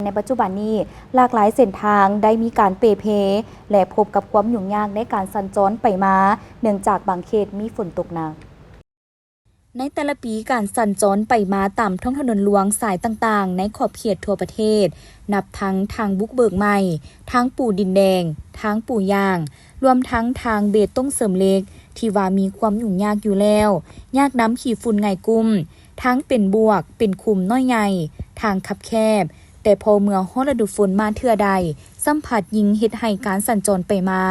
ໃນປັດຈຸບັນນີ້, ຫຼາກຫຼາຍເສັ້ນທາງໄດ້ມີການເປ່ເພ ແລະ ພົບກັບຄວາມຫຍຸ້ງຍາກໃນການສັນຈອນໄປມາ, ເນື່ອງຈາກບາງເຂດມີຝົນຕົກໜັກ. ໃນແຕ່ລະປີ, ການສັນຈອນໄປມາຕາມທ້ອງຖະໜົນຫຼວງສາຍຕ່າງໆ ໃນຂອບເຂດທົ່ວປະເທດ, ນັບທັງທາງບຸກເບີກໃໝ່, ທາງປູດິນແດງ, ທາງປູຢາງ, ລວມທັງທາງເບຕົງເສີມເຫຼັກ ທີ່ວ່າມີຄວາມຫຍຸ້ງຍາກຢູ່ແລ້ວ, ຍາກນຳຂີ້ຝຸ່ນໄຫງ່ກຸ້ມ, ທາງເປັນບວກ, ເປັນຂຸມນ້ອຍໃຫຍ່, ທາງຄັບແຄບ, ແຕ່ພໍເມື່ອຮອດລະດູຝົນມາເທື່ອໃດ, ຊ້ຳພັດຍິ່ງເຮັດໃຫ້ການສັນຈອນໄປມາ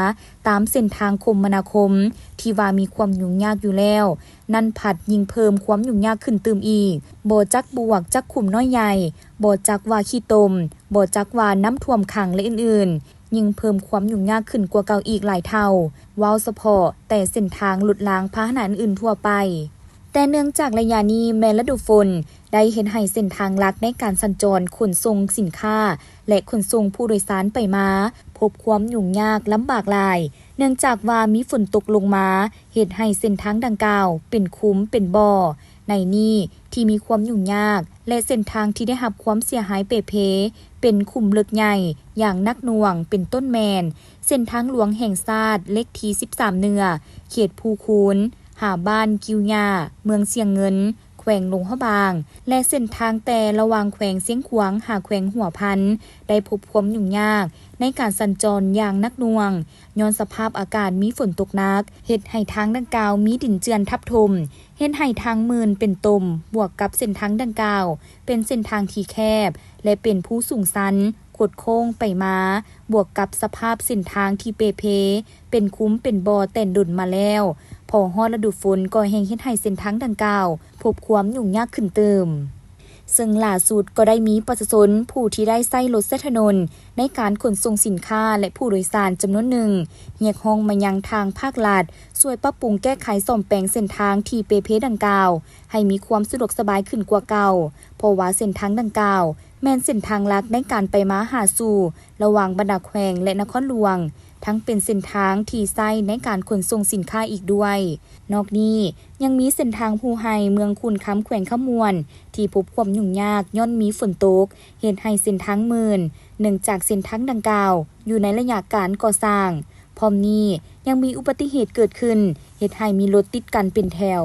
ຕາມເສັ້ນທາງຄົມມະນາຄົມ ທີ່ວ່າມີຄວາມຫຍຸ້ງຍາກຢູ່ແລ້ວ, ນັ້ນພັດຍິ່ງເພີ່ມຄວາມຫຍຸ້ງຍາກຂຶ້ນຕື່ມອີກ. ບໍ່ຈັກບວກ, ຈັກຂຸມນ້ອຍໃຫຍ່, ບໍ່ຈັກວ່າຂີ້ຕົມ, ບໍ່ຈັກວ່ານ້ຳຖ້ວມຂັງ ແລະ ອື່ນໆ, ຍິ່ງເພີ່ມຄວາມຫຍຸ້ງຍາກຂຶ້ນກວ່າເກົ່າອີກຫຼາຍເທົ່າ, ເວົ້າສະເພາະແຕ່ເສັ້ນທາງລົດລາງພາຫະນະອື່ນໆທົ່ວໄປ. ແຕ່ເນື່ອງຈາກໄລຍະນີ້ແມ່ນລະດູຝົນ, ໄດ້ເຮັດໃຫ້ເສັ້ນທາງຫຼັກໃນການສັນຈອນຂົນສົ່ງສິນຄ້າ ແລະ ຂົນສົ່ງຜູ້ໂດຍສານໄປມາ ພົບຄວາມຫຍຸ້ງຍາກລຳບາກຫຼາຍ, ເນື່ອງຈາກວ່າມີຝົນຕົກລົງມາ ເຮັດໃຫ້ເສັ້ນທາງດັ່ງກ່າວເປັນຂຸມເປັນບໍ່. ໃນນີ້ທີ່ມີຄວາມຫຍຸ້ງຍາກ ແລະ ເສັ້ນທາງທີ່ໄດ້ຮັບຄວາມເສຍຫາຍເປ່ເພ ເປັນຂຸມເລິກໃຫຍ່ຢ່າງໜັກໜ່ວງ ເປັນຕົ້ນແມ່ນ ເສັ້ນທາງຫຼວງແຫ່ງຊາດເລກທີສິບສາມເໜືອ ເຂດພູຄູນ ຫາບ້ານກິວຫຍ້າ ເມືອງຊຽງເງິນ ແຂວງຫຼວງພະບາງ ແລະ ເສັ້ນທາງແຕ່ລະຫວ່າງແຂວງຊຽງຂວາງຫາແຂວງຫົວພັນ ໄດ້ພົບຄວາມຫຍຸ້ງຍາກໃນການສັນຈອນຢ່າງໜັກໜ່ວງ ຍ້ອນສະພາບອາກາດມີຝົນຕົກໜັກ ເຮັດໃຫ້ທາງດັ່ງກ່າວມີດິນເຈື່ອນທັບຖົມ, ເຮັດໃຫ້ທາງມື່ນເປັນຕົມ, ບວກກັບເສັ້ນທາງດັ່ງກ່າວເປັນເສັ້ນທາງທີ່ແຄບ ແລະ ເປັນພູສູງຊັນ, ຄົດໂຄ້ງໄປມາ, ບວກກັບສະພາບເສັ້ນທາງທີ່ເປ່ເພ, ເປັນຂຸມເປັນບໍ່ແຕ່ດົນມາແລ້ວ, ພໍຮອດລະດູຝົນກໍແຮ່ງເຮັດໃຫ້ເສັ້ນທາງດັ່ງກ່າວພົບຄວາມຫຍຸ້ງຍາກຂຶ້ນຕື່ມ. ເຊິ່ງຫຼ້າສຸດກໍໄດ້ມີປະຊາຊົນຜູ້ທີ່ໄດ້ໃຊ້ລົດໃຊ້ຖະໜົນໃນການຂົນສົ່ງສິນຄ້າ ແລະ ຜູ້ໂດຍສານຈຳນວນໜຶ່ງ ຮຽກຮ້ອງມາຍັງທາງພາກລັດ ຊ່ວຍປັບປຸງແກ້ໄຂສ້ອມແປງເສັ້ນທາງທີ່ເປ່ເພດັ່ງກ່າວ ໃຫ້ມີຄວາມສະດວກສະບາຍຂຶ້ນກວ່າເກົ່າ, ເພາະວ່າເສັ້ນທາງດັ່ງກ່າວ ແມ່ນເສັ້ນທາງຫຼັກໃນການໄປມາຫາສູ່ລະຫວ່າງບັນດາແຂວງ ແລະ ນະຄອນຫຼວງ, ທັງເປັນເສັ້ນທາງທີ່ໃຊ້ໃນການຂົນສົ່ງສິນຄ້າອີກດ້ວຍ. ນອກນີ້ຍັງມີເສັ້ນທາງພູໄຮ ເມືອງຄູນຄຳ ແຂວງຄຳມ່ວນ ທີ່ພົບຄວາມຫຍຸ້ງຍາກຍ້ອນມີຝົນຕົກ ເຮັດໃຫ້ເສັ້ນທາງມື່ນ, ເນື່ອງຈາກເສັ້ນທາງດັ່ງກ່າວຢູ່ໃນໄລຍະການກໍ່ສ້າງ. ພ້ອມນີ້ຍັງມີອຸບັດຕິເຫດເກີດຂຶ້ນ ເຮັດໃຫ້ມີລົດຕິດກັນເປັນແຖວ.